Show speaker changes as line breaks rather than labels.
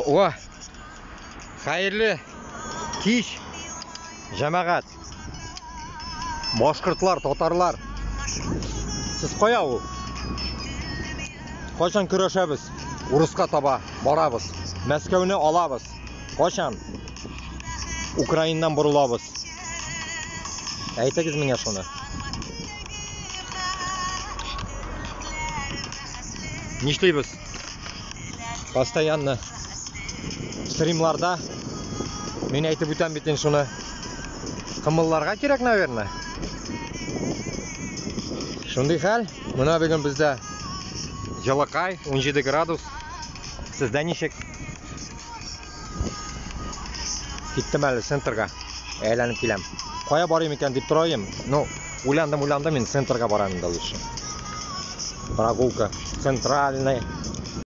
О! Хәерле кич, җәмәгать. Башкортлар, татарлар. Сез кая ул? Кайчан көрәшәбез? Урыска таба барабыз. Мәскәүне алабыз. Кайчан? Украиннан борылабыз. Әйтегез миңа шуны. Нишлибез? Постоянно стримларда мин әйтеп үтәм бит инде шуны. Кымылларга кирәк, наверное. Шундый хәл. Менә бүген бездә җылыкай, 17 градус. Сездә ничек? Киттем әле центрга. Әйләнеп киләм. Кая барыйм икән дип торайым. Ну, уйландым, уйландым, мин центрга барам инде лучше. Прогулка. Центральный.